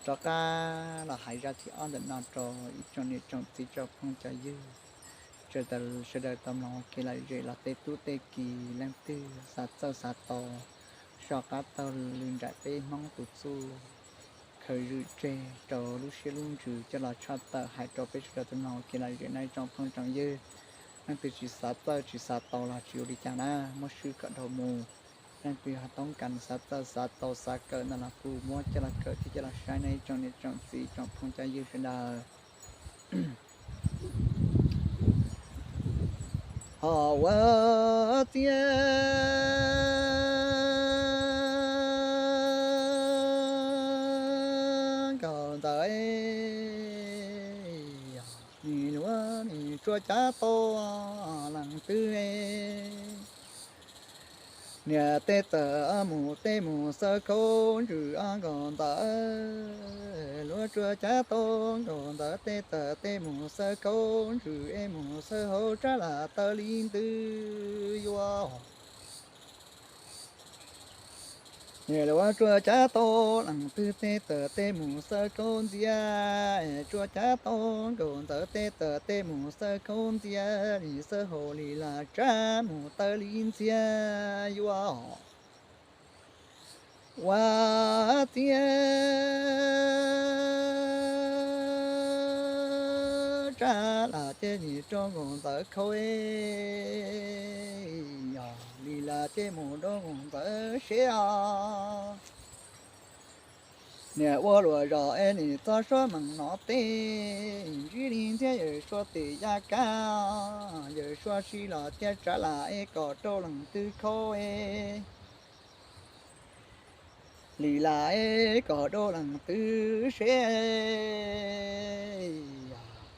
Rov qab los hais zaj thib ob ntawm no rau ib tsoom niam tsoom txiv tsoom phooj cov ywg, sawv daws tau mloog ua kev lom zem los tej tub tej ki, leej twg xav txawj xav tau, soj qab taug li nraim peb Hmoob tus txuj, khaws zwm tseg rau lub siab lub ntsws coj los tshaj tawm hais rau peb sawv daws tau mloog ua kev lom zem no ib tsoom phooj tsoom ywg. Leej twg tsis xav txawj tsis xav tau los tsis ua li cas na, muab swb kom dhau mus. Leej twg ho toob kas xav txawj xav tau xav kawm ntawd los kuj muab coj los kawm thiab coj los saib nej ib tsoom niam tsoom txiv tsoom phooj cov ywg sawv daws. Hos ua ciav nkaus ntawd, nws luav nws tsuas cav tau leej twg. Niam tej tawm mus tej mus xawb khaub ntsws nkaus ntawd, luav tsuas cav tau nkaus ntawd tej tawm tej mus xawb khaub ntsws es mus xawb hauv tsab lam taw li ntws yuav. Niam luav tsuas cav tau leej twg tej tawm tej mus xawb khaub ntxias, tsuas cav tau nkaus ntawd tej tawm tej mus xawb khaub ntxias, nim xawb hauv li las tsab mus taw li ntxias yuav. Ua ciav tsab lam ces nim rau nkaus ntawd khaub, li las ces mus rau nkaus ntawd seb os. Niam ua luam zos es nim txog suab meem no tej, ntsib li ntxiab yawm suab tes yaj kab, yawm suab sib los tias tsab lam es kom rau leej twg khaub, li las es kom rau leej twg seb.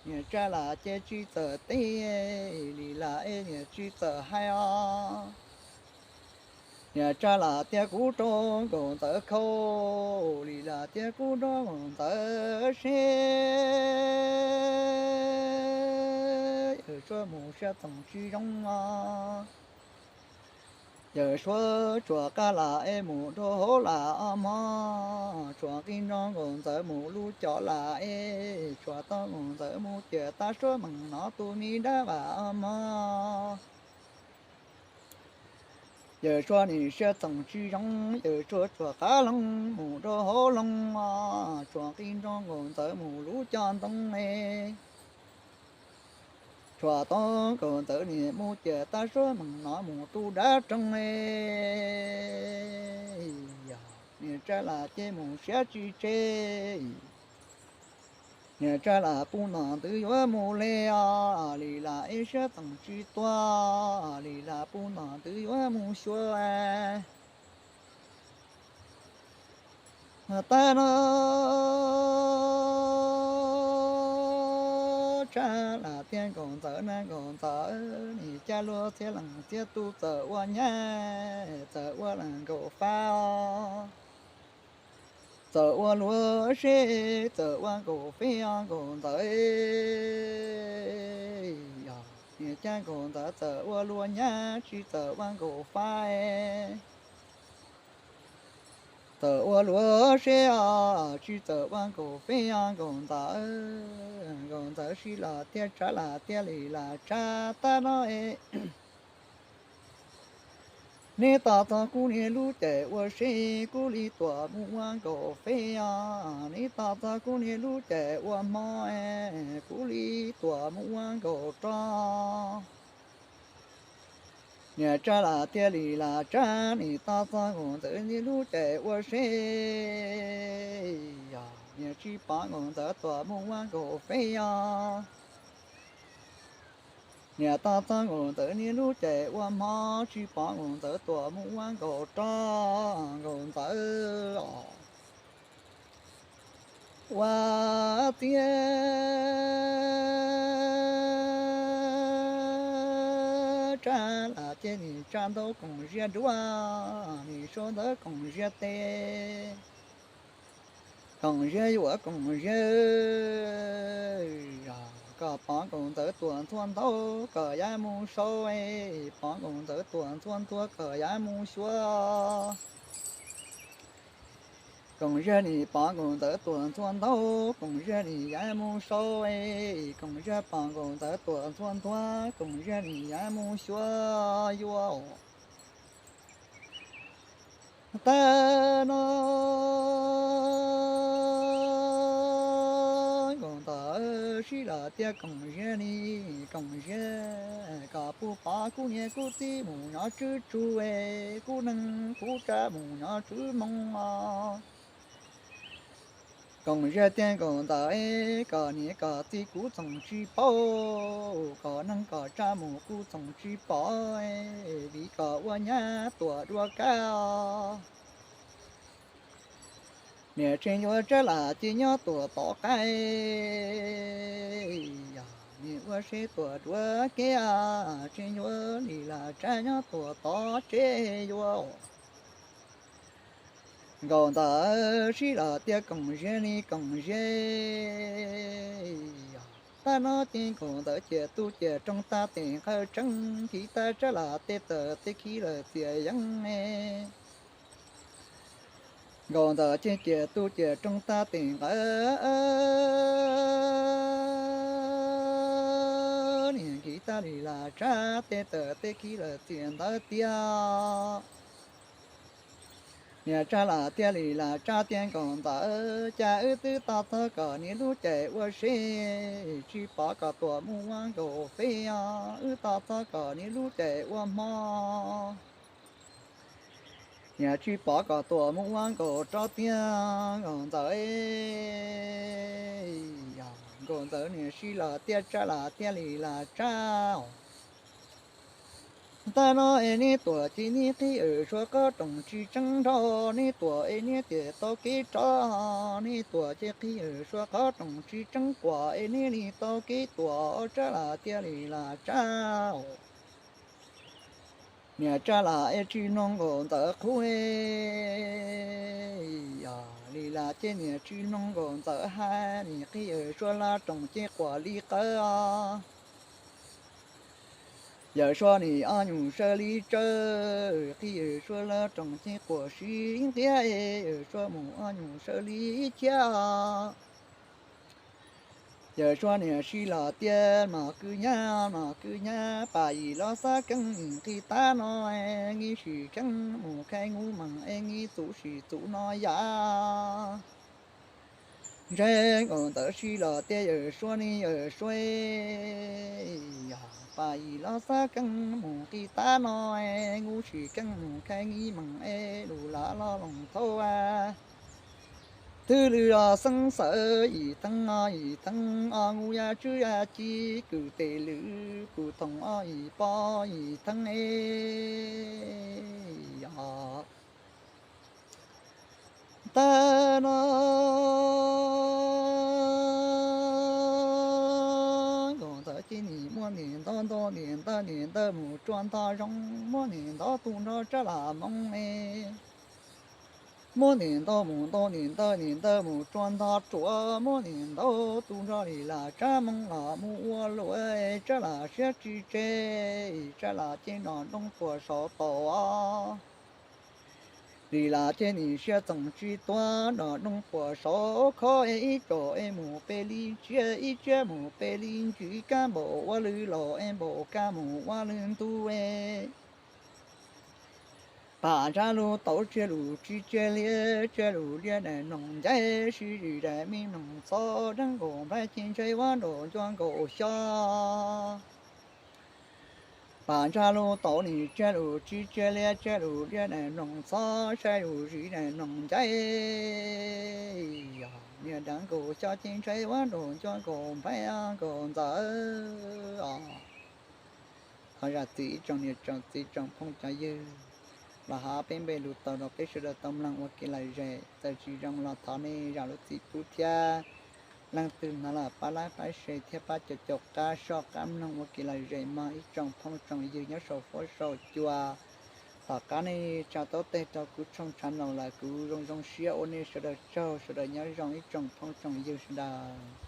Niam tsab lam ces tsis txawj teb, li las es niam tsis txawj hais os. Niam tsab lam tias kuv rau nkaus ntawd khaub, li las tias kuv rau nkaus ntawd seb. Yawm suab mus siab txoom tsis zoo os. Yawm suab tsuas qab lam es mus rau hauv lam os mog, tsuas nqi nroo nkaus ntawd mus lub cov lam es tsuas tau nkaus ntawd mus ciam tab suab meem no tus me dab vam os mog. Yawm suab nim siab txoom tsis zoo, yawm suab tsuas qab loog mus rau hauv loog os, tsuas nqi nroo nkaus ntawd mus lub cov ntoo es tsuas tau nkaus ntawd nim mus ciam tab suab meem no mus tus dab roog es. Niam tsab lam ces mus siab tsis tseg, niam tsab lam puv ntom ntws yuav mus li os, li las es siab txoom tsis tuag, li las puv ntom ntws yuav mus xyuas. Tab no tsab lam tias nkaus ntawd na nkaus ntawd, nim caj luag txhiab leej txhiab tus txawm ua nyab, txawm ua leej nkaus fab os. Txawm ua luag seb, txawm ua nkaus feb os nkaus ntawd. Niam caj nkaus ntawd txawm ua luag nyab tsis txawm ua nkaus fab. Txawm ua luag seb os, tsis txawm ua nkaus feb os nkaus ntawd. Nkaus ntawd sib los tias tsab lam tias li las tsab tab no es. Neb tos txog kuv niag lub caij ua seb kuv li tuam mus ua nkaus feb os. Neb tos txog kuv niag lub caij ua hmo, kuv li tuam mus ua nkaus roj. Niam tsab lam tias li las tsab, nim tos txog nkaus ntawd niag lub caij ua seb, yog niam tsis pom nkaus ntawd tuam mus ua nkaus feb os. Niam tos txog nkaus ntawd niag lub caij ua hmo, tsis pom nkaus ntawd tuam mus ua nkaus roj nkaus ntawd os. Ua tiag, tsab lam ces nim tsab ntaub koom ziab duab, nim sau ntawv koom ziab tes, koom ziab yuam koom ziab, kom pom nkaus ntawd tuam ntxhua ntaub kom yav mus sau, pom nkaus ntawd tuam ntxhua ntua kom yav mus xyuas. Koom Ziab nim pom Nkaus Ntxawm tuaj ntxhua ntaug, Koom Ziab nim yav mus sau, Koom Ziab pom Nkaus Ntxawm tuaj ntxhua ntaug, Koom Ziab nim yav mus xyuas yuav. Tag no Nkaus Ntxawm sib los tias Koom Ziab nim, Koom Ziab, koj puas pom kuv niam kuv txiv mus nyob tswv tsug, kuv neeg kuv tsav mus nyob tswv moo os. Koom Ziab tias Nkaus Ntxawm, koj niam koj txiv kuv txhoov tsis paub, koj neeg koj tsav mus kuv txhoov tsis pom, vim koj ua nyab tuaj dua kab os. Niam tseem yuav Tsab Lam ces nyob tuaj tom qab, niam ua seb tuaj dua kev, tseem yuav Lis Lam Tsab nyob tuaj tom tsev yuav. Nkaus Ntxawm sib los tias Koom Ziab nim, Koom Ziab. Tag no ces Nkaus Ntxawm ciam tub ciam rooj tag tes nqawd tseeb, nkiv tag Tsab Lam tej tawm tej khi lawm txias yeeb. Nkaus Ntxawm ces ciam tub ciam rooj tag tes nqawd, niam nkiv tag Lis Lam Tsab tej tawm tej khi lawm txias ntawd tiag. Niam Tsab Lam tias Lis Lam Tsab tias Nkaus Ntxawm, cas wb twb tos txog koj niam lub caij ua si, tsis pom koj tuaj mus ua nkaus feb os, wb tos txog koj niam lub caij ua hmo, niam tsis pom koj tuaj mus ua nkaus rau tiag Nkaus Ntxawm. Nkaus Ntxawm niam sib los tias Tsab Lam tias Lis Lam Tsab, tag no es neb tuaj ces neb qhib wb suab qhov rooj tsis tseeb nrho, neb tuaj es neb tias tau kev rov, neb tuaj ces qhib wb suab qhov rooj tsis tseeb quaj es neb li tau kev tuaj, Tsab Lam tias Lis Lam Tsab. Niam Tsab Lam es tsis mloog Nkaus Ntxawm qhuab, Lis Lam ces niam tsis mloog Nkaus Ntxawm hais, nim qhib wb suab laj rooj ces quaj li qawv os. Yawm Suab nim ob nyuag sawv li tsawv, qhib wb suab laj rooj ces quaj sib nqiab, Yawm Suab mus ob nyuag sawv li chiab. Yawm Suab niam sib los tias mas kwv nyab, mas kwv nyab, paj yim los xav keeb nqis tag no, nqis sim keeb mus khai ngu meem es nqis txuv sim txuv no yam. Ntshe Nkaus Ntxawm sib los tias Yawm Suab nim, Yawm Suab, paj yim los xav keeb mus nqis tag no, nqis sim keeb mus khai nqis meem es lus lam los loos thaub. Twb lwm los xeeb xawm yim theeb, yim theeb os, nqus yaj tswb yaj ci, kwv tes lwm kwv thoom os, yim pov yim theeb os. Tag no Nkaus Ntxawm ces nim muab niam ntau ntau niam ntawd, niam ntawd mus tsuas ntog zoo, muab niam ntau tu nrog Tsab Lam moo es, muab niam ntau mus ntau niam ntawd, niam ntawd mus tsuas ntog ruam, muab niam ntau tu nrog Lis Lam Tsab moo los mus ua luam, Tsab Lam siab tsis tseg, Tsab Lam ces noj rooj puas saud tau. Lis Lam ces nim siab txoom tsis tuag, noj rooj puas saud khob es ib tsom es mus pem li tsiaj, ib tsiaj mus pem li ntsws, kab npaum ua lwm los es npaum kab mus ua lwm ntug es. Pam ntsaj lug tau tsiaj lus tsis tsiaj liab, tsiaj lus liab daim mloog ncaib, sib zis daim me mloog txhob, deev nkaus nplaig ces ntshai vab nraum ncua nkaus xyob. Pam ntsaj lug tau nim tsiaj lus tsis tsiaj liab, tsiaj lus liab daim mloog txhob, saib lus zis daim mloog ncaib. Niag deev nkaus xyob ces ntshai vab nraum ncua nkaus nplaig Nkaus Ntxawm os. Thov zam txim ib tsoom niam tsoom txiv tsoom phooj tsoom ywg, los hab peb npe lus tau rau peb sawv daws tau mloog ua kev lom zem. Txawm tsis zoo los thov nej zam lub txim pub thiab. Leej twg hnov los pab like pab share thiab pab caum caum qab soj qab mloog ua kev lom zem mog ib tsoom phooj tsoom ywg nyob saum fuab saum cua. Tom qab nej tsa tau tes rau kuv tshooj channel lawm, kuv zoo zoo siab ua nej sawv daws tsaug, sawv daws nyob zoo ib tsoom phooj tsoom ywg sawv daws.